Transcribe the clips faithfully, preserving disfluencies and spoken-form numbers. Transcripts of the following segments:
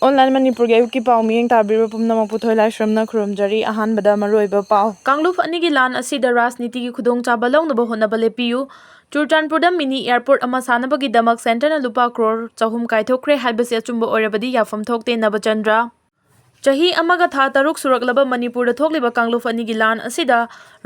Online ꯃꯅꯤꯄꯨꯔꯒꯤ ꯑꯌꯨꯛꯀꯤ ꯄꯥꯎ ꯃꯤꯠꯌꯦꯡ ꯇꯥꯕꯤꯔꯤꯕ ꯄꯨꯝꯅꯃꯛꯄꯨ ꯊꯣꯏꯂꯥꯏꯁ꯭ꯔꯝꯅ ꯈꯨꯔꯨꯝꯖꯔꯤ꯫ ꯑꯍꯥꯟꯕꯗ ꯃꯔꯨꯑꯣꯏꯕ ꯄꯥꯎ꯫ ꯀꯥꯡꯂꯨꯞ ꯑꯅꯤꯒꯤ ꯂꯥꯟ ꯑꯁꯤꯗ ꯔꯥꯖꯅꯤꯇꯤꯒꯤ ꯈꯨꯗꯣꯡꯆꯥꯕ ꯂꯧꯅꯕ ꯍꯣꯠꯅꯕ ꯂꯦꯞꯄꯤꯌꯨ꯫ ꯆꯨꯔꯆꯥꯟꯄꯨꯔꯗ ꯃꯤꯅꯤ ꯑꯦꯌꯔꯄꯣꯔꯠ ꯑꯃ ꯁꯥꯅꯕꯒꯤꯗꯃꯛ ꯁꯦꯟꯇꯔꯅ ꯂꯨꯄꯥ ꯀ꯭ꯔꯣꯔ ꯆꯍꯨꯝ ꯀꯥꯏꯊꯣꯛꯈ꯭ꯔꯦ ꯍꯥꯏꯕꯁꯤ ꯑꯆꯨꯝꯕ ꯑꯣꯏꯔꯕꯗꯤ ꯌꯥꯐꯝ ꯊꯣꯛꯇꯦ, ꯅꯕꯆꯟꯗ꯭ꯔ꯫ ꯆꯍꯤ ꯑꯃꯒ ꯊꯥ ꯇꯔꯨꯛ ꯁꯨꯔꯛꯂꯕ ꯃꯅꯤꯄꯨꯔꯗ ꯊꯣꯛꯂꯤꯕ ꯀꯥꯡꯂꯨꯞ ꯑꯅꯤꯒꯤ ꯂꯥꯟ ꯑꯁꯤꯗ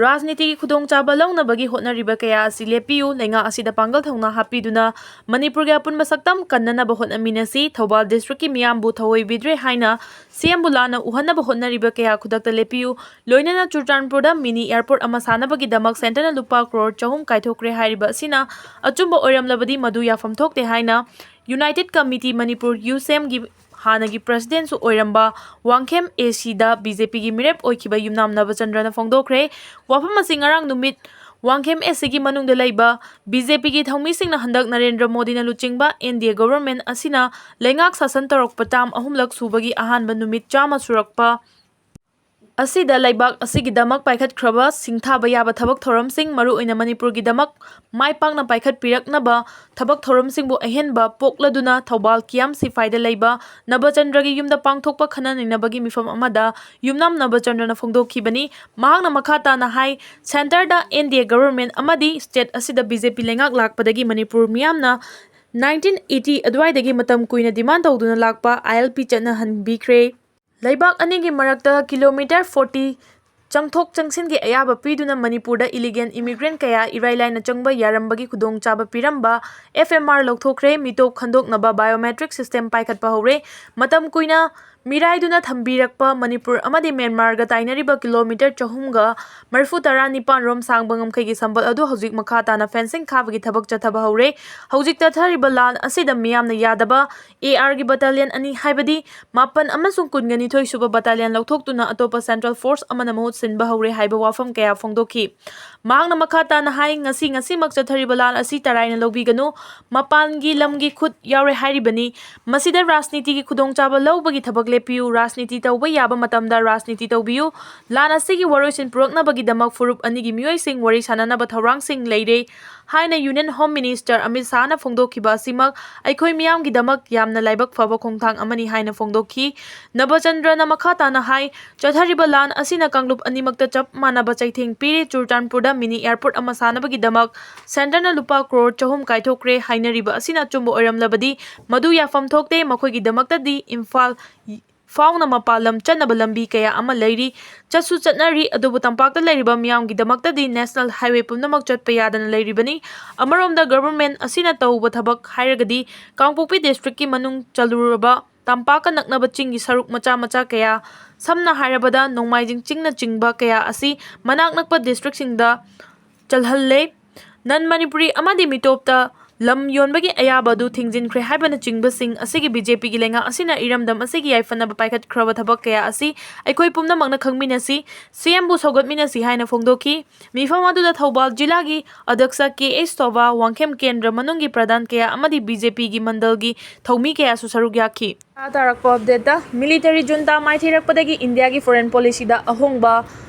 ꯔꯥꯖꯅꯤꯇꯤꯒꯤ ꯈꯨꯗꯣꯡꯆꯥꯕ ꯂꯧꯅꯕꯒꯤ ꯍꯣꯠꯅꯔꯤꯕ ꯀꯌꯥ ꯑꯁꯤ ꯂꯦꯞꯄꯤꯌꯨ꯫ ꯂꯩꯉꯥꯛ ꯑꯁꯤꯗ ꯄꯥꯡꯒꯜ ꯊꯧꯅꯥ ꯍꯥꯞꯄꯤꯗꯨꯅ ꯃꯅꯤꯄꯨꯔꯒꯤ ꯑꯄꯨꯟꯕ ꯁꯛꯇꯝ ꯀꯟꯅꯅꯕ ꯍꯣꯠꯅꯃꯤꯟꯅꯁꯤ꯫ ꯊꯧꯕꯥꯜ ꯗꯤꯁꯇ꯭ꯔꯤꯛꯀꯤ ꯃꯤꯌꯥꯝꯕꯨ ꯊꯑꯣꯏꯕꯤꯗ꯭ꯔꯦ ꯍꯥꯏꯅ ꯁꯤ ꯑꯦꯝꯕꯨ ꯂꯥꯟꯅ ꯎꯍꯟꯅꯕ ꯍꯣꯠꯅꯔꯤꯕ ꯀꯌꯥ ꯈꯨꯗꯛꯇ ꯂꯦꯞꯄꯤꯌꯨ꯫ ꯂꯣꯏꯅꯅ ꯆꯨꯔꯆꯥꯟꯄꯨꯔꯗ ꯃꯤꯅꯤ ꯑꯦꯌꯔꯄꯣꯔꯠ ꯑꯃ ꯁꯥꯅꯕꯒꯤꯗꯃꯛ ꯁꯦꯟꯇꯔꯅ ꯂꯨꯄꯥ ꯀ꯭ꯔꯣꯔ ꯆꯍꯨꯝ ꯀꯥꯏꯊꯣꯛꯈ꯭ꯔꯦ ꯍꯥꯏꯔꯤꯕ ꯑꯁꯤꯅ ꯑꯆꯨꯝꯕ ꯑꯣꯏꯔꯝꯂꯕꯗꯤ ꯃꯗꯨ ꯌꯥꯐꯝ ꯊꯣꯛꯇꯦ ꯍꯥꯏꯅ ꯌꯨꯅꯥꯏꯇꯦꯗ ꯀꯃꯤꯇꯤ ꯃꯅꯤꯄꯨꯔ, ꯌꯨꯁꯦꯝꯒꯤ ꯍꯥꯟꯅꯒꯤ ꯄ꯭ꯔꯁꯤꯗꯦꯟꯁꯨ ꯑꯣꯏꯔꯝꯕ ꯋꯥꯡꯈꯦꯝ ꯑꯦ ꯁꯤꯗ ꯕꯤ ꯖꯦ ꯄꯤꯒꯤ ꯃꯤꯔꯦꯞ ꯑꯣꯏꯈꯤꯕ ꯌꯨꯝꯅꯥꯝ ꯅꯕꯆꯟꯗ꯭ꯔꯅ ꯐꯣꯡꯗꯣꯛꯈ꯭ꯔꯦ꯫ ꯋꯥꯐꯝ ꯑꯁꯤ ꯉꯔꯥꯡ ꯅꯨꯃꯤꯠ ꯋꯥꯡꯈꯦꯝ ꯑꯦ ꯁꯤꯒꯤ ꯃꯅꯨꯡꯗ ꯂꯩꯕ ꯕꯤ ꯖꯦ ꯄꯤꯒꯤ ꯊꯧꯃꯤꯁꯤꯡꯅ ꯍꯟꯗꯛ ꯅꯔꯦꯟꯗ꯭ꯔ ꯃꯣꯗꯤꯅ ꯂꯨꯆꯤꯡꯕ ꯑꯦꯟ ꯗꯤ ꯑꯦ ꯒꯣꯚꯔꯟꯃꯦꯟꯠ ꯑꯁꯤꯅ ꯂꯩꯉꯥꯛ ꯁꯥꯁꯟ ꯇꯧꯔꯛꯄ ꯇꯥꯝ ꯑꯍꯨꯝꯂꯛ ꯁꯨꯕꯒꯤ ꯑꯍꯥꯟꯕ ꯅꯨꯃꯤꯠ ꯆꯥꯝꯃ ꯁꯨꯔꯛꯄ ꯑꯁꯤꯗ ꯂꯩꯕꯥꯛ ꯑꯁꯤꯒꯤꯗꯃꯛ ꯄꯥꯏꯈꯠꯈ꯭ꯔꯕ ꯁꯤꯡꯊꯥꯕ ꯌꯥꯕ ꯊꯕꯛ ꯊꯧꯔꯝꯁꯤꯡ, ꯃꯔꯨꯑꯣꯏꯅ ꯃꯅꯤꯄꯨꯔꯒꯤꯗꯃꯛ ꯃꯥꯏ ꯄꯥꯛꯅ ꯄꯥꯏꯈꯠꯄꯤꯔꯛꯅꯕ ꯊꯕꯛ ꯊꯧꯔꯝꯁꯤꯡꯕꯨ ꯑꯍꯦꯟꯕ ꯄꯣꯛꯂꯗꯨꯅ ꯊꯧꯕꯥꯜ ꯀꯤꯌꯥꯝ ꯁꯤꯐꯥꯏꯗ ꯂꯩꯕ ꯅꯕꯆꯟꯗ꯭ꯔꯒꯤ ꯌꯨꯝꯗ ꯄꯥꯡꯊꯣꯛꯄ ꯈꯟꯅ ꯅꯩꯅꯕꯒꯤ ꯃꯤꯐꯝ ꯑꯃꯗ ꯌꯨꯝꯅꯥꯝ ꯅꯕꯆꯟꯗ꯭ꯔꯅ ꯐꯣꯡꯗꯣꯛꯈꯤꯕꯅꯤ꯫ ꯃꯍꯥꯛꯅ ꯃꯈꯥ ꯇꯥꯅ ꯍꯥꯏ, ꯁꯦꯟꯇꯔꯗ ꯑꯦꯟ ꯗꯤ ꯑꯦ ꯒꯚꯔꯟꯃꯦꯟꯠ ꯑꯃꯗꯤ ꯁ꯭ꯇꯦꯠ ꯑꯁꯤꯗ ꯕꯤ ꯖꯦ ꯄꯤ ꯂꯩꯉꯥꯛ ꯂꯥꯛꯄꯗꯒꯤ ꯃꯅꯤꯄꯨꯔ ꯃꯤꯌꯥꯝꯅ ꯅꯥꯏꯟꯇꯤꯟ ꯑꯩꯠꯇꯤ ꯑꯗꯨꯋꯥꯏꯗꯒꯤ ꯃꯇꯝ ꯀꯨꯏꯅ ꯗꯤꯃꯥꯟ ꯇꯧꯗꯨꯅ ꯂꯥꯛꯄ ꯑꯥꯏ ꯑꯦꯜ ꯄꯤ ꯆꯠꯅꯍꯟꯕꯤꯈ꯭ꯔꯦ꯫ ꯂꯩꯕꯥꯛ ꯑꯅꯤꯒꯤ ꯃꯔꯛꯇ ꯀꯤꯂꯣꯃꯤꯇꯔ ꯐꯣꯔꯇꯤ ꯆꯪꯊꯣꯛ ꯆꯪꯁꯤꯟꯒꯤ ꯑꯌꯥꯕ ꯄꯤꯗꯨꯅ ꯃꯅꯤꯄꯨꯔꯗ ꯏꯂꯤꯒꯦꯜ ꯏꯃꯤꯒ꯭ꯔꯦꯟꯠ ꯀꯌꯥ ꯏꯔꯥꯏ ꯂꯥꯏꯅ ꯆꯪꯕ ꯌꯥꯔꯝꯕꯒꯤ ꯈꯨꯗꯣꯡꯆꯥꯕ ꯄꯤꯔꯝꯕ ꯑꯦꯐ ꯑꯦꯝ ꯑꯥꯔ ꯂꯧꯊꯣꯛꯈ꯭ꯔꯦ꯫ ꯃꯤꯇꯣꯞ ꯈꯟꯗꯣꯛꯅꯕ ꯕꯥꯏꯑꯣꯃꯦꯇ꯭ꯔꯤꯛ ꯁꯤꯁꯇꯦꯝ ꯄꯥꯏꯈꯠꯄ ꯍꯧꯔꯦ꯫ ꯃꯇꯝ ꯀꯨꯏꯅ ꯃꯤꯔꯥꯏꯗꯨꯅ ꯊꯝꯕꯤꯔꯛꯄ ꯃꯅꯤꯄꯨꯔ ꯑꯃꯗꯤ ꯃ꯭ꯌꯥꯟꯃꯥꯔꯒ ꯇꯥꯏꯅꯔꯤꯕ ꯀꯤꯂꯣꯃꯤꯇꯔ ꯆꯍꯨꯝꯒ ꯃꯔꯤꯐꯨ ꯇꯔꯥ ꯅꯤꯄꯥꯟ ꯔꯣꯝ ꯁꯥꯡꯕ ꯉꯝꯈꯩꯒꯤ ꯁꯝꯕꯜ ꯑꯗꯨ ꯍꯧꯖꯤꯛ ꯃꯈꯥ ꯇꯥꯅ ꯐꯦꯟꯁꯤꯡ ꯈꯥꯕꯒꯤ ꯊꯕꯛ ꯆꯠꯊꯕ ꯍꯧꯔꯦ꯫ ꯍꯧꯖꯤꯛ ꯆꯠꯊꯔꯤꯕ ꯂꯥꯟ ꯑꯁꯤꯗ ꯃꯤꯌꯥꯝꯅ ꯌꯥꯗꯕ ꯑꯦ ꯑꯥꯔꯒꯤ ꯕꯠꯇꯥꯂꯤꯌꯟ ꯑꯅꯤ, ꯍꯥꯏꯕꯗꯤ ꯃꯥꯄꯟ ꯑꯃꯁꯨꯡ ꯀꯨꯟꯒ ꯅꯤꯊꯣꯏ ꯁꯨꯕ ꯕꯠꯇꯥꯂꯤꯌꯟ ꯂꯧꯊꯣꯛꯇꯨꯅ ꯑꯇꯣꯞꯄ ꯁꯦꯟꯇ꯭ꯔꯦꯜ ꯐꯣꯔꯁ ꯑꯃꯅ ꯃꯍꯨꯠ ꯆꯤꯟꯕ ꯍꯧꯔꯦ ꯍꯥꯏꯕ ꯋꯥꯐꯝ ꯀꯌꯥ ꯐꯣꯡꯗꯣꯛꯈꯤ꯫ ꯃꯍꯥꯛꯅ ꯃꯈꯥ ꯇꯥꯅ ꯍꯥꯏ, ꯉꯁꯤ ꯉꯁꯤꯃꯛ ꯆꯠꯊꯔꯤꯕ ꯂꯥꯟ ꯑꯁꯤ ꯇꯔꯥꯏꯅ ꯂꯧꯕꯤꯒꯅꯨ, ꯃꯄꯥꯟꯒꯤ ꯂꯝꯒꯤ ꯈꯨꯠ ꯌꯥꯎꯔꯦ ꯍꯥꯏꯔꯤꯕꯅꯤ꯫ ꯃꯁꯤꯗ ꯔꯥꯖꯅꯤꯇꯤꯒꯤ ꯈꯨꯗꯣꯡꯆꯥꯕ ꯂꯧꯕꯒꯤ ꯊꯕꯛ ꯂꯦꯞꯄꯤꯌꯨ, ꯔꯥꯖꯅꯤꯇꯤ ꯇꯧꯕ ꯌꯥꯕ ꯃꯇꯝꯗ ꯔꯥꯖꯅꯤꯇꯤ ꯇꯧꯕꯤꯌꯨ꯫ ꯂꯥꯟ ꯑꯁꯤꯒꯤ ꯋꯥꯔꯣꯏꯁꯤꯟ ꯄꯨꯔꯛꯅꯕꯒꯤꯗꯃꯛ ꯐꯨꯔꯨꯞ ꯑꯅꯤꯒꯤ ꯃꯤꯑꯣꯏꯁꯤꯡ ꯋꯥꯔꯤ ꯁꯥꯅꯅꯕ ꯊꯧꯔꯥꯡꯁꯤꯡ ꯂꯩꯔꯦ ꯍꯥꯏꯅ Union Home Minister ꯑꯃꯤꯠ ꯁꯥꯍꯅ ꯐꯣꯡꯗꯣꯛꯈꯤꯕ ꯑꯁꯤꯃꯛ ꯑꯩꯈꯣꯏ ꯃꯤꯌꯥꯝꯒꯤꯗꯃꯛ ꯌꯥꯝꯅ ꯂꯥꯏꯕꯛ ꯐꯕ ꯈꯣꯡꯊꯥꯡ ꯑꯃꯅꯤ ꯍꯥꯏꯅ ꯐꯣꯡꯗꯣꯛꯈꯤ꯫ ꯅꯕꯆꯟꯗ꯭ꯔꯅ ꯃꯈꯥ ꯇꯥꯅ ꯍꯥꯏ, ꯆꯠꯊꯔꯤꯕ ꯂꯥꯟ ꯑꯁꯤꯅ ꯀꯥꯡꯂꯨꯞ ꯑꯅꯤꯃꯛꯇ ꯆꯞ ꯃꯥꯟꯅꯕ ꯆꯩꯊꯦꯡ ꯄꯤꯔꯤ꯫ ꯆꯨꯔꯆꯥꯟꯄꯨꯔꯗ mini airport ꯑꯃ ꯁꯥꯅꯕꯒꯤꯗꯃꯛ centreꯅ ꯂꯨꯄꯥ ꯀ꯭ꯔꯣꯔ ꯆꯍꯨꯝ ꯀꯥꯏꯊꯣꯛꯈ꯭ꯔꯦ꯫ ꯍꯥꯏꯅꯔꯤꯕ ꯑꯁꯤꯅ ꯑꯆꯨꯝꯕ ꯑꯣꯏꯔꯝꯂꯕꯗꯤ ꯃꯗꯨ ꯌꯥꯐꯝ ꯊꯣꯛꯇꯦ꯫ ꯃꯈꯣꯏꯒꯤꯗꯃꯛꯇꯗꯤ ꯏꯝꯐꯥꯜ ꯐꯥꯎꯅ ꯃꯄꯥꯟ ꯂꯝ ꯆꯠꯅꯕ ꯂꯝꯕꯤ ꯀꯌꯥ ꯑꯃ ꯂꯩꯔꯤ, ꯆꯠꯁꯨ ꯆꯠꯅꯔꯤ, ꯑꯗꯨꯕꯨ ꯇꯝꯄꯥꯛꯇ ꯂꯩꯔꯤꯕ ꯃꯤꯌꯥꯝꯒꯤꯗꯃꯛꯇꯗꯤ national highway ꯄꯨꯝꯅꯃꯛ ꯆꯠꯄ ꯌꯥꯗꯅ ꯂꯩꯔꯤꯕꯅꯤ꯫ ꯑꯃꯔꯣꯝꯗ government ꯑꯁꯤꯅ ꯇꯧꯕ ꯊꯕꯛ ꯍꯥꯏꯔꯒꯗꯤ ꯀꯥꯡꯄꯣꯛꯄꯤ districtꯀꯤ ꯃꯅꯨꯡ ꯆꯜꯂꯨꯔꯕ ꯇꯝꯄꯥꯛꯀ ꯅꯛꯅꯕ ꯆꯤꯡꯒꯤ ꯁꯔꯨꯛ ꯃꯆꯥ ꯃꯆꯥ ꯀꯌꯥ, ꯁꯝꯅ ꯍꯥꯏꯔꯕꯗ ꯅꯣꯡꯃꯥꯏꯖꯤꯡ ꯆꯤꯡꯅꯆꯤꯡꯕ ꯀꯌꯥ ꯑꯁꯤ ꯃꯅꯥꯛ ꯅꯛꯄ districtꯁꯤꯡꯗ ꯆꯜꯍꯜꯂꯦ꯫ Non Manipuri ꯑꯃꯗꯤ ꯃꯤꯇꯣꯞꯇ ꯂꯝ ꯌꯣꯟꯕꯒꯤ ꯑꯌꯥꯕ ꯑꯗꯨ ꯊꯤꯡꯖꯤꯟꯈ꯭ꯔꯦ ꯍꯥꯏꯕꯅꯆꯤꯡꯕꯁꯤꯡ ꯑꯁꯤꯒꯤ BJPꯒꯤ ꯂꯩꯉꯥꯛ ꯑꯁꯤꯅ ꯏꯔꯝꯗꯝ ꯑꯁꯤꯒꯤ ꯌꯥꯏꯐꯅꯕ ꯄꯥꯏꯈꯠꯈ꯭ꯔꯕ ꯊꯕꯛ ꯀꯌꯥ ꯑꯁꯤ ꯑꯩꯈꯣꯏ ꯄꯨꯝꯅꯃꯛꯅ ꯈꯪꯃꯤꯟꯅꯁꯤ, CMꯕꯨ ꯁꯧꯒꯠꯃꯤꯟꯅꯁꯤ ꯍꯥꯏꯅ ꯐꯣꯡꯗꯣꯛꯈꯤ꯫ ꯃꯤꯐꯝ ꯑꯗꯨꯗ ꯊꯧꯕꯥꯜ ꯖꯤꯂꯥꯒꯤ ꯑꯗ꯭ꯌꯛꯁ ꯀꯦ.ꯑꯩꯆ ꯁꯣꯚꯥ, ꯋꯥꯡꯈꯦꯝ ꯀꯦꯟꯗ꯭ꯔ ꯃꯅꯨꯡꯒꯤ ꯄ꯭ꯔꯙꯥꯟ ꯀꯌꯥ ꯑꯃꯗꯤ BJPꯒꯤ ꯃꯟꯗꯜꯒꯤ ꯊꯧꯃꯤ ꯀꯌꯥꯁꯨ ꯁꯔꯨꯛ ꯌꯥꯈꯤ꯫ ꯃꯈꯥ ꯇꯥꯔꯛꯄ updateꯇ, military junta ꯃꯥꯏꯊꯤꯔꯛꯄꯗꯒꯤ ꯏꯟꯗꯤꯌꯥꯒꯤ foreign policyꯗ ꯑꯍꯣꯡꯕ꯫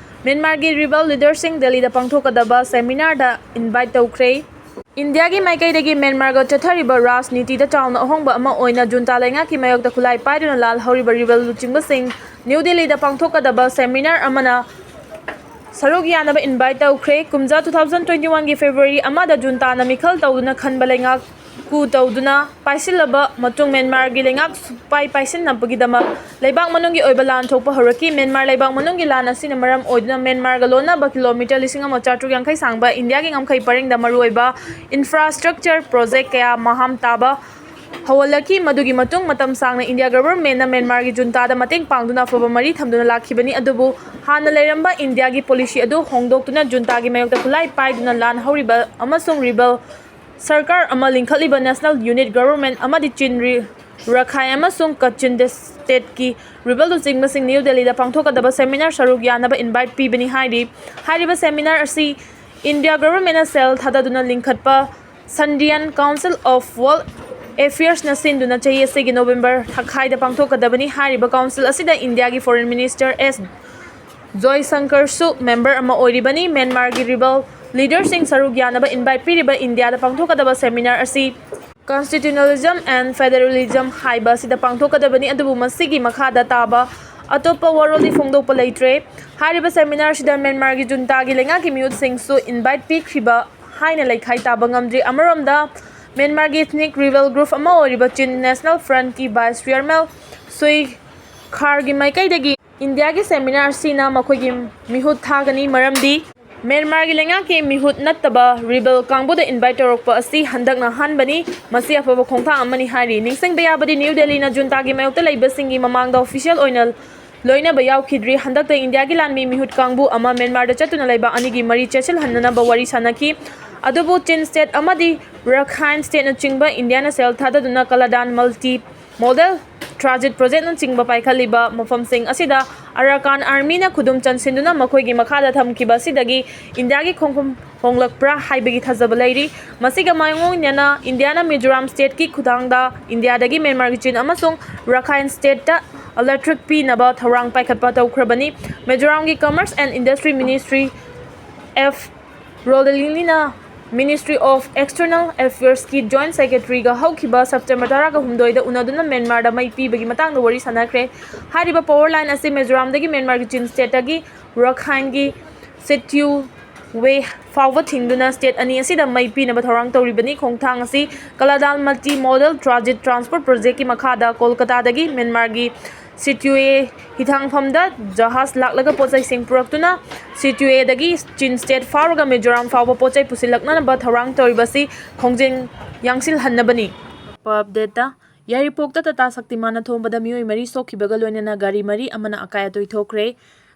ꯃ꯭ꯌꯥꯟꯃꯥꯔꯒꯤ rebel leaderꯁꯤꯡ ꯗꯦꯜꯂꯤꯗ ꯄꯥꯡꯊꯣꯛꯀꯗꯕ seminarꯗ invite ꯇꯧꯈ꯭ꯔꯦ꯫ ꯏꯟꯗꯤꯌꯥꯒꯤ ꯃꯥꯏꯀꯩꯗꯒꯤ ꯃ꯭ꯌꯥꯟꯃꯥꯔꯒ ꯆꯠꯊꯔꯤꯕ ꯔꯥꯖꯅꯤꯇꯤꯗ ꯆꯥꯎꯅ ꯑꯍꯣꯡꯕ ꯑꯃ ꯑꯣꯏꯅ junta ꯂꯩꯉꯥꯛꯀꯤ ꯃꯥꯌꯣꯛꯇ ꯈꯨꯠꯂꯥꯏ ꯄꯥꯏꯗꯨꯅ ꯂꯥꯜ ꯍꯧꯔꯤꯕ rebel ꯂꯨꯆꯤꯡꯕꯁꯤꯡ ꯅ꯭ꯌꯨ ꯗꯦꯜꯂꯤꯗ ꯄꯥꯡꯊꯣꯛꯀꯗꯕ seminar ꯑꯃꯅ ꯁꯔꯨꯛ ꯌꯥꯅꯕ invite ꯇꯧꯈ꯭ꯔꯦ꯫ ꯀꯨꯝꯖꯥ two thousand twenty oneꯒꯤ February ꯑꯃꯗ juntaꯅ ꯃꯤꯈꯜ ꯇꯧꯗꯨꯅ ꯈꯟꯕ ꯂꯩꯉꯥꯛ coup ꯇꯧꯗꯨꯅ ꯄꯥꯏꯁꯤꯜꯂꯕ ꯃꯇꯨꯡ ꯃ꯭ꯌꯥꯟꯃꯥꯔꯒꯤ ꯂꯩꯉꯥꯛ ꯁꯨꯛꯄꯥꯏ ꯄꯥꯏꯁꯤꯟꯅꯕꯒꯤꯗꯃꯛ ꯂꯩꯕꯥꯛ ꯃꯅꯨꯡꯒꯤ ꯑꯣꯏꯕ ꯂꯥꯟ ꯊꯣꯛꯄ ꯍꯧꯔꯛꯈꯤ꯫ ꯃ꯭ꯌꯥꯟꯃꯥꯔ ꯂꯩꯕꯥꯛ ꯃꯅꯨꯡꯒꯤ ꯂꯥꯟ ꯑꯁꯤꯅ ꯃꯔꯝ ꯑꯣꯏꯗꯨꯅ ꯃ꯭ꯌꯥꯟꯃꯥꯔꯒ ꯂꯣꯟꯅꯕ kilometre ꯂꯤꯁꯤꯡ ꯑꯃ ꯆꯥꯇ꯭ꯔꯨꯛ ꯌꯥꯡꯈꯩ ꯁꯥꯡꯕ ꯏꯟꯗꯤꯌꯥꯒꯤ ꯉꯝꯈꯩ ꯄꯔꯤꯡꯗ ꯃꯔꯨꯑꯣꯏꯕ infrastructure project ꯀꯌꯥ ꯃꯍꯥꯝ ꯇꯥꯕ ꯍꯧꯍꯜꯂꯛꯈꯤ꯫ ꯃꯗꯨꯒꯤ ꯃꯇꯨꯡ ꯃꯇꯝ ꯁꯥꯡꯅ ꯏꯟꯗꯤꯌꯥ governmentꯅ ꯃ꯭ꯌꯥꯟꯃꯥꯔꯒꯤ juntaꯗ ꯃꯇꯦꯡ ꯄꯥꯡꯗꯨꯅ ꯑꯐꯕ ꯃꯔꯤ ꯊꯝꯗꯨꯅ ꯂꯥꯛꯈꯤꯕꯅꯤ꯫ ꯑꯗꯨꯕꯨ ꯍꯥꯟꯅ ꯂꯩꯔꯝꯕ ꯏꯟꯗꯤꯌꯥꯒꯤ policy ꯑꯗꯨ ꯍꯣꯡꯗꯣꯛꯇꯨꯅ juntaꯒꯤ ꯃꯥꯌꯣꯛꯇ ꯈꯨꯠꯂꯥꯏ ꯄꯥꯏꯗꯨꯅ ꯂꯥꯟ ꯍꯧꯔꯤꯕ ꯑꯃꯁꯨꯡ rebel ꯁꯔꯀꯥꯔ ꯑꯃ ꯂꯤꯡꯈꯠꯂꯤꯕ national unity government ꯑꯃꯗꯤ Chin Re-, ꯔꯈꯥꯏꯟ ꯑꯃꯁꯨꯡ ꯀꯆꯤꯟ ꯁ꯭ꯇꯦꯠꯀꯤ ꯔꯤꯕꯦꯜ ꯂꯨꯆꯤꯡꯕꯁꯤꯡ ꯅ꯭ꯌꯨ ꯗꯦꯜꯂꯤꯗ ꯄꯥꯡꯊꯣꯛꯀꯗꯕ ꯁꯦꯃꯤꯅꯥꯔ ꯁꯔꯨꯛ ꯌꯥꯅꯕ ꯏꯟꯚꯥꯏꯠ ꯄꯤꯕꯅꯤ ꯍꯥꯏꯔꯤ꯫ ꯍꯥꯏꯔꯤꯕ ꯁꯦꯃꯤꯅꯥꯔ ꯑꯁꯤ ꯏꯟꯗꯤꯌꯥ ꯒꯚꯔꯟꯃꯦꯟꯠꯅ ꯁꯦꯜ ꯊꯥꯗꯗꯨꯅ ꯂꯤꯡꯈꯠꯄ Sandhian Council of World Affairsꯅ ꯁꯤꯟꯗꯨꯅ ꯆꯍꯤ ꯑꯁꯤꯒꯤ ꯅꯣꯕꯦꯝꯕꯔ ꯊꯥꯈꯥꯏꯗ ꯄꯥꯡꯊꯣꯛꯀꯗꯕꯅꯤ꯫ ꯍꯥꯏꯔꯤꯕ ꯀꯥꯎꯟꯁꯤꯜ ꯑꯁꯤꯗ ꯏꯟꯗꯤꯌꯥꯒꯤ ꯐꯣꯔꯦꯟ ꯃꯤꯅꯤꯁꯇꯔ ꯑꯦꯁ ꯖꯣꯏꯁꯪꯀꯔꯁꯨ ꯃꯦꯝꯕꯔ ꯑꯃ ꯑꯣꯏꯔꯤꯕꯅꯤ꯫ ꯃ꯭ꯌꯥꯟꯃꯥꯔꯒꯤ ꯔꯤꯕꯦꯜ ꯂꯤꯗꯔꯁꯤꯡ ꯁꯔꯨꯛ ꯌꯥꯅꯕ ꯏꯟꯚꯥꯏꯠ ꯄꯤꯔꯤꯕ ꯏꯟꯗꯤꯌꯥꯗ ꯄꯥꯡꯊꯣꯛꯀꯗꯕ ꯁꯦꯃꯤꯅꯥꯔ ꯑꯁꯤ Constitutionalism and Federalism ꯍꯥꯏꯕ ꯑꯁꯤꯗ ꯄꯥꯡꯊꯣꯛꯀꯗꯕꯅꯤ, ꯑꯗꯨꯕꯨ ꯃꯁꯤꯒꯤ ꯃꯈꯥꯗ ꯇꯥꯕ ꯑꯇꯣꯞꯄ ꯋꯥꯔꯣꯜꯗꯤ ꯐꯣꯡꯗꯣꯛꯄ ꯂꯩꯇ꯭ꯔꯦ꯫ ꯍꯥꯏꯔꯤꯕ ꯁꯦꯃꯤꯅꯥꯔ ꯑꯁꯤꯗ ꯃ꯭ꯌꯥꯟꯃꯥꯔꯒꯤ ꯖꯨꯟꯇꯥꯒꯤ ꯂꯩꯉꯥꯛꯀꯤ ꯃꯤꯍꯨꯠꯁꯤꯡꯁꯨ ꯏꯟꯚꯥꯏꯠ ꯄꯤꯈ꯭ꯔꯤꯕ ꯍꯥꯏꯅ ꯂꯩꯈꯥꯏ ꯇꯥꯕ ꯉꯝꯗ꯭ꯔꯤ꯫ ꯑꯃꯔꯣꯝꯗ, ꯃ꯭ꯌꯥꯟꯃꯥꯔꯒꯤ ethnic rebel group ꯑꯃ ꯑꯣꯏꯔꯤꯕ Chin National Frontꯀꯤ vice chairman ꯁꯨꯏ ꯈꯥꯔꯒꯤ ꯃꯥꯏꯀꯩꯗꯒꯤ ꯏꯟꯗꯤꯌꯥꯒꯤ ꯁꯦꯃꯤꯅꯥꯔ ꯑꯁꯤꯅ ꯃꯈꯣꯏꯒꯤ ꯃꯤꯍꯨꯠ ꯊꯥꯒꯅꯤ, ꯃꯔꯝꯗꯤ ꯃ꯭ꯌꯥꯟꯃꯥꯔꯒꯤ ꯂꯩꯉꯥꯛꯀꯤ ꯃꯤꯍꯨꯠ ꯅꯠꯇꯕ ꯔꯤꯕꯦꯜ ꯀꯥꯡꯕꯨꯗ ꯏꯟꯚꯥꯏꯠ ꯇꯧꯔꯛꯄ ꯑꯁꯤ ꯍꯟꯗꯛꯅ ꯑꯍꯥꯟꯕꯅꯤ꯫ ꯃꯁꯤ ꯑꯐꯕ ꯈꯣꯡꯊꯥꯡ ꯑꯃꯅꯤ ꯍꯥꯏꯔꯤ꯫ ꯅꯤꯡꯁꯤꯡꯕ ꯌꯥꯕꯗꯤ, ꯅ꯭ꯌꯨ ꯗꯦꯜꯂꯤꯅ ꯖꯨꯟꯇꯥꯒꯤ ꯃꯥꯌꯣꯛꯇ ꯂꯩꯕꯁꯤꯡꯒꯤ ꯃꯃꯥꯡꯗ ꯑꯣꯐꯤꯁꯤꯌꯦꯜ ꯑꯣꯏꯅ ꯂꯣꯏꯅꯕ ꯌꯥꯎꯈꯤꯗ꯭ꯔꯤ꯫ ꯍꯟꯗꯛꯇ ꯏꯟꯗꯤꯌꯥꯒꯤ ꯂꯥꯟꯃꯤ ꯃꯤꯍꯨꯠ ꯀꯥꯡꯕꯨ ꯑꯃ ꯃ꯭ꯌꯥꯟꯃꯥꯔꯗ ꯆꯠꯇꯨꯅ ꯂꯩꯕ ꯑꯅꯤꯒꯤ ꯃꯔꯤ ꯆꯦꯠꯁꯤꯜꯍꯟꯅꯅꯕ ꯋꯥꯔꯤ ꯁꯥꯅꯈꯤ꯫ ꯑꯗꯨꯕꯨ ꯆꯤꯟ ꯁ꯭ꯇꯦꯠ ꯑꯃꯗꯤ ꯔꯈꯥꯏꯟ ꯁ꯭ꯇꯦꯠꯅꯆꯤꯡꯕ ꯏꯟꯗꯤꯌꯥꯅ ꯁꯦꯜ ꯊꯥꯗꯗꯨꯅ ꯀꯂꯥꯗꯥꯟ ꯃꯜꯇꯤ ꯃꯣꯗꯦꯜ ꯇ꯭ꯔꯥꯟꯖꯤꯠ ꯄ꯭ꯔꯣꯖꯦꯛꯅꯆꯤꯡꯕ ꯄꯥꯏꯈꯠꯂꯤꯕ ꯃꯐꯝꯁꯤꯡ ꯑꯁꯤꯗ ꯑꯔꯥꯀꯥꯟ ꯑꯥꯔꯃꯤꯅ ꯈꯨꯗꯨꯝ ꯆꯟꯁꯤꯟꯗꯨꯅ ꯃꯈꯣꯏꯒꯤ ꯃꯈꯥꯗ ꯊꯝꯈꯤꯕ ꯑꯁꯤꯗꯒꯤ ꯏꯟꯗꯤꯌꯥꯒꯤ ꯈꯣꯡꯐꯝ ꯍꯣꯡꯂꯛꯄ꯭ꯔꯥ ꯍꯥꯏꯕꯒꯤ ꯊꯥꯖꯕ ꯂꯩꯔꯤ꯫ ꯃꯁꯤꯒ ꯃꯥꯏꯑꯣꯏꯅꯅ ꯏꯟꯗꯤꯌꯥꯅ ꯃꯤꯖꯣꯔꯥꯝ ꯁ꯭ꯇꯦꯠꯀꯤ ꯈꯨꯠꯊꯥꯡꯗ ꯏꯟꯗꯤꯌꯥꯗꯒꯤ ꯃ꯭ꯌꯥꯟꯃꯥꯔꯒꯤ ꯆꯤꯟ ꯑꯃꯁꯨꯡ ꯔꯈꯥꯏꯟ ꯁ꯭ꯇꯦꯠꯇ ꯏꯂꯦꯛꯇ꯭ꯔꯤꯛ ꯄꯤꯅꯕ ꯊꯧꯔꯥꯡ ꯄꯥꯏꯈꯠꯄ ꯇꯧꯈ꯭ꯔꯕꯅꯤ꯫ ꯃꯤꯖꯣꯔꯥꯝꯒꯤ Commerce and Industry Minister F ꯔꯣꯂꯤꯡꯂꯤꯅ Ministry of External Affairsꯀꯤ Joint Secretaryꯒ ꯍꯧꯈꯤꯕ ꯁꯦꯞꯇꯦꯝꯕꯔ ꯇꯔꯥꯒ ꯍꯨꯝꯗꯣꯏꯗ ꯎꯅꯗꯨꯅ ꯃ꯭ꯌꯥꯟꯃꯥꯔꯗ ꯃꯩ ꯄꯤꯕꯒꯤ ꯃꯇꯥꯡꯗ ꯋꯥꯔꯤ ꯁꯥꯅꯈ꯭ꯔꯦ꯫ ꯍꯥꯏꯔꯤꯕ power line ꯑꯁꯤ ꯃꯤꯖꯣꯔꯥꯝꯗꯒꯤ ꯃ꯭ꯌꯥꯟꯃꯥꯔꯒꯤ ꯆꯤꯟ ꯁ꯭ꯇꯦꯠꯇꯒꯤ ꯔꯈꯥꯏꯟꯒꯤ ꯁꯤꯇ꯭ꯌꯨꯋꯦ ꯐꯥꯎꯕ ꯊꯤꯡꯗꯨꯅ ꯁ꯭ꯇꯦꯠ ꯑꯅꯤ ꯑꯁꯤꯗ ꯃꯩ ꯄꯤꯅꯕ ꯊꯧꯔꯥꯡ ꯇꯧꯔꯤꯕꯅꯤ꯫ ꯈꯣꯡꯊꯥꯡ ꯑꯁꯤ ꯀꯂꯥꯗꯥꯟ ꯃꯜꯇꯤ ꯃꯣꯗꯦꯜ ꯇ꯭ꯔꯥꯟꯖꯤꯠ ꯇ꯭ꯔꯥꯟꯁꯄꯣꯔꯠ ꯄ꯭ꯔꯣꯖꯦꯛꯀꯤ ꯃꯈꯥꯗ ꯀꯣꯜꯀꯇꯥꯗꯒꯤ ꯃ꯭ꯌꯥꯟꯃꯥꯔꯒꯤ ꯁꯤꯇ꯭ꯌꯨꯋꯦ ꯍꯤꯊꯥꯡꯐꯝꯗ ꯖꯍꯥꯖ ꯂꯥꯛꯂꯒ ꯄꯣꯠꯆꯩꯁꯤꯡ ꯄꯨꯔꯛꯇꯨꯅ ꯁꯤꯇ꯭ꯌꯨꯋꯦꯗꯒꯤ ꯆꯤꯟ ꯁ꯭ꯇꯦꯠ ꯐꯥꯎꯔꯒ ꯃꯤꯖꯣꯔꯥꯝ ꯐꯥꯎꯕ ꯄꯣꯠꯆꯩ ꯄꯨꯁꯤꯜꯂꯛꯅꯅꯕ ꯊꯧꯔꯥꯡ ꯇꯧꯔꯤꯕꯁꯤ ꯈꯣꯡꯖꯦꯜ ꯌꯥꯡꯁꯤꯜꯍꯟꯅꯕꯅꯤ꯫ ꯑꯄ ꯑꯞꯗꯦꯠꯇ, ꯌꯥꯏꯔꯤꯄꯣꯛꯇ ꯇꯥꯇꯥ ꯁꯛꯇꯤꯃꯥꯟꯅ ꯊꯣꯝꯕꯗ ꯃꯤꯑꯣꯏ ꯃꯔꯤ ꯁꯣꯛꯈꯤꯕꯒ ꯂꯣꯏꯅꯅ ꯒꯥꯔꯤ ꯃꯔꯤ ꯑꯃꯅ ꯑꯀꯥꯏ ꯑꯇꯣꯏ ꯊꯣꯛꯈ꯭ꯔꯦ꯫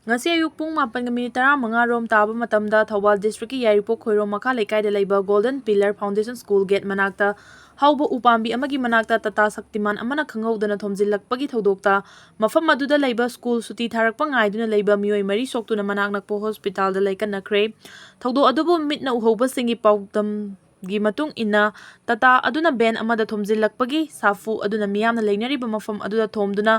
ꯉꯁꯤ ꯑꯌꯨꯛ ꯄꯨꯡ ꯃꯥꯄꯟꯒ ꯃꯤꯅꯤꯠ ꯇꯔꯥꯃꯉꯥ ꯔꯣꯝ ꯇꯥꯕ ꯃꯇꯝꯗ ꯊꯧꯕꯥꯜ ꯗꯤꯁꯇ꯭ꯔꯤꯛꯀꯤ ꯌꯥꯏꯔꯤꯄꯣꯛ ꯈꯣꯏꯔꯣꯝ ꯃꯈꯥ ꯂꯩꯀꯥꯏꯗ ꯂꯩꯕ Golden Pillar Foundation School gate ꯃꯅꯥꯛꯇ ꯍꯧꯕ ꯎꯄꯥꯝꯕꯤ ꯑꯃꯒꯤ ꯃꯅꯥꯛꯇ ꯇꯥꯇꯥ ꯁꯛꯇꯤꯃꯥꯟ ꯑꯃꯅ ꯈꯪꯍꯧꯗꯅ ꯊꯣꯝꯖꯤꯜꯂꯛꯄꯒꯤ ꯊꯧꯗꯣꯛꯇ ꯃꯐꯝ ꯑꯗꯨꯗ ꯂꯩꯕ ꯁ꯭ꯀꯨꯜ ꯁꯨꯇꯤ ꯊꯥꯔꯛꯄ ꯉꯥꯏꯗꯨꯅ ꯂꯩꯕ ꯃꯤꯑꯣꯏ ꯃꯔꯤ ꯁꯣꯛꯇꯨꯅ ꯃꯅꯥꯛ ꯅꯛꯄ ꯍꯣꯁꯄꯤꯇꯥꯜꯗ ꯂꯩꯀꯠꯅꯈ꯭ꯔꯦ꯫ ꯊꯧꯗꯣꯛ ꯑꯗꯨꯕꯨ ꯃꯤꯠꯅ ꯎꯍꯧꯕꯁꯤꯡꯒꯤ ꯄꯥꯎꯗꯝꯒꯤ ꯃꯇꯨꯡ ꯏꯟꯅ, ꯇꯥꯇꯥ ꯑꯗꯨꯅ ꯚꯦꯟ ꯑꯃꯗ ꯊꯣꯝꯖꯤꯜꯂꯛꯄꯒꯤ ꯁꯥꯐꯨ ꯑꯗꯨꯅ ꯃꯤꯌꯥꯝꯅ ꯂꯩꯅꯔꯤꯕ ꯃꯐꯝ ꯑꯗꯨꯗ ꯊꯣꯝꯗꯨꯅ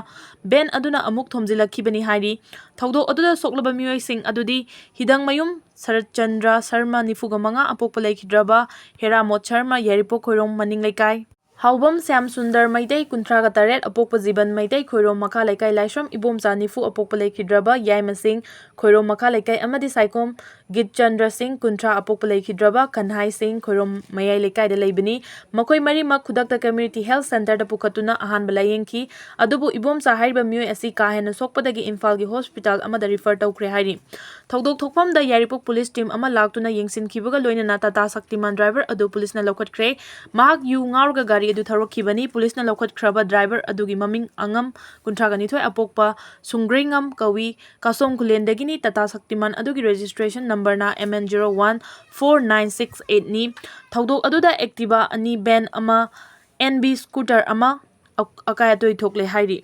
ꯚꯦꯟ ꯑꯗꯨꯅ ꯑꯃꯨꯛ ꯊꯣꯝꯖꯤꯜꯂꯛꯈꯤꯕꯅꯤ ꯍꯥꯏꯔꯤ꯫ ꯊꯧꯗꯣꯛ ꯑꯗꯨꯗ ꯁꯣꯛꯂꯕ ꯃꯤꯑꯣꯏꯁꯤꯡ ꯑꯗꯨꯗꯤ ꯍꯤꯗꯪꯃꯌꯨꯝ ꯁꯔꯠꯆꯟꯗ꯭ꯔ ꯁꯔꯃ, ꯅꯤꯐꯨꯒ ꯃꯉꯥ, ꯑꯄꯣꯛꯄ ꯂꯩꯈꯤꯗ꯭ꯔꯕ ꯍꯦꯔꯥꯃꯣꯠ ꯁꯔꯃ, ꯌꯥꯏꯔꯤꯄꯣꯛ ꯈꯣꯏꯔꯣꯝ ꯃꯅꯤꯡ ꯂꯩꯀꯥꯏ, ꯍꯥꯎꯕꯝ ꯁ꯭ꯌꯥꯝ ꯁꯨꯟꯗꯔ ꯃꯩꯇꯩ, ꯀꯨꯟꯊ꯭ꯔꯥꯒ ꯇꯔꯦꯠ, ꯑꯄꯣꯛꯄ ꯖꯤꯕꯟ ꯃꯩꯇꯩ, ꯈꯣꯏꯔꯣꯝ ꯃꯈꯥ ꯂꯩꯀꯥꯏ, ꯂꯥꯏꯁ꯭ꯔꯝ ꯏꯕꯣꯝꯆꯥ, ꯅꯤꯐꯨ, ꯑꯄꯣꯛꯄ ꯂꯩꯈꯤꯗ꯭ꯔꯕ ꯌꯥꯏꯃꯁꯤꯡ, ꯈꯣꯏꯔꯣꯝ ꯃꯈꯥ ꯂꯩꯀꯥꯏ, ꯑꯃꯗꯤ ꯁꯥꯏꯈꯣꯝ ꯒꯤꯠꯆꯟꯗ꯭ꯔ ꯁꯤꯡ, ꯀꯨꯟꯊ꯭ꯔꯥ, ꯑꯄꯣꯛꯄ ꯂꯩꯈꯤꯗ꯭ꯔꯕ ꯀꯟꯍꯥꯏ ꯁꯤꯡ, ꯈꯣꯏꯔꯣꯝ ꯃꯌꯥꯏ ꯂꯩꯀꯥꯏꯗ ꯂꯩꯕꯅꯤ꯫ ꯃꯈꯣꯏ ꯃꯔꯤꯃꯛ ꯈꯨꯗꯛꯇ ꯀꯝꯃ꯭ꯌꯨꯅꯤꯇꯤ ꯍꯦꯜꯊ ꯁꯦꯟꯇꯔꯗ ꯄꯨꯈꯠꯇꯨꯅ ꯑꯍꯥꯟꯕ ꯂꯥꯌꯦꯡꯈꯤ꯫ ꯑꯗꯨꯕꯨ ꯏꯕꯣꯝꯆꯥ ꯍꯥꯏꯔꯤꯕ ꯃꯤꯑꯣꯏ ꯑꯁꯤ ꯀꯥ ꯍꯦꯟꯅ ꯁꯣꯛꯄꯗꯒꯤ ꯏꯝꯐꯥꯜꯒꯤ ꯍꯣꯁꯄꯤꯇꯥꯜ ꯑꯃꯗ ꯔꯤꯐꯔ ꯇꯧꯈ꯭ꯔꯦ ꯍꯥꯏꯔꯤ꯫ ꯊꯧꯗꯣꯛ ꯊꯣꯛꯐꯝꯗ ꯌꯥꯏꯔꯤꯄꯣꯛ ꯄꯨꯂꯤꯁ ꯇꯤꯝ ꯑꯃ ꯂꯥꯛꯇꯨꯅ ꯌꯦꯡꯁꯤꯟꯈꯤꯕꯒ ꯂꯣꯏꯅꯅ ꯇꯥꯇꯥ ꯁꯛꯇꯤꯃꯥꯟ ꯗ꯭ꯔꯥꯏꯚꯔ ꯑꯗꯨ ꯄꯨꯂꯤꯁꯅ ꯂꯧꯈꯠꯈ꯭ꯔꯦ꯫ ꯃꯍꯥꯛ ꯌꯨ ꯉꯥꯎꯔꯒ ꯒꯥꯔꯤ ꯑꯗꯨ ꯊꯧꯔꯛꯈꯤꯕꯅꯤ꯫ ꯄꯨꯂꯤꯁꯅ ꯂꯧꯈꯠꯈ꯭ꯔꯕ ꯗ꯭ꯔꯥꯏꯚꯔ ꯑꯗꯨꯒꯤ ꯃꯃꯤꯡ ꯑꯉꯝ, ꯀꯨꯟꯊ꯭ꯔꯥꯒ ꯅꯤꯊꯣꯏ, ꯑꯄꯣꯛꯄ ꯁꯨꯡꯒ꯭ꯔꯩꯉꯝ ꯀꯧꯏ꯫ ꯀꯥꯁꯣꯝ ꯈꯨꯂꯦꯟꯗꯒꯤꯅꯤ꯫ ꯇꯥꯇꯥ ꯁꯛꯇꯤꯃꯥꯟ ꯑꯗꯨꯒꯤ ꯔꯦꯖꯤꯁꯇ꯭ꯔꯦꯁꯟ ꯅꯝꯕꯔꯅ M N zero one four nine six eight ꯅꯤ꯫ ꯊꯧꯗꯣꯛ ꯑꯗꯨꯗ ꯑꯦꯛꯇꯤꯚꯥ ꯑꯅꯤ, ꯚꯦꯟ ꯑꯃ, N B ꯁ꯭ꯀꯨꯇꯔ ꯑꯃ, ꯑ-, ꯑꯀꯥꯏ ꯑꯇꯣꯏ ꯊꯣꯛꯂꯦ ꯍꯥꯏꯔꯤ꯫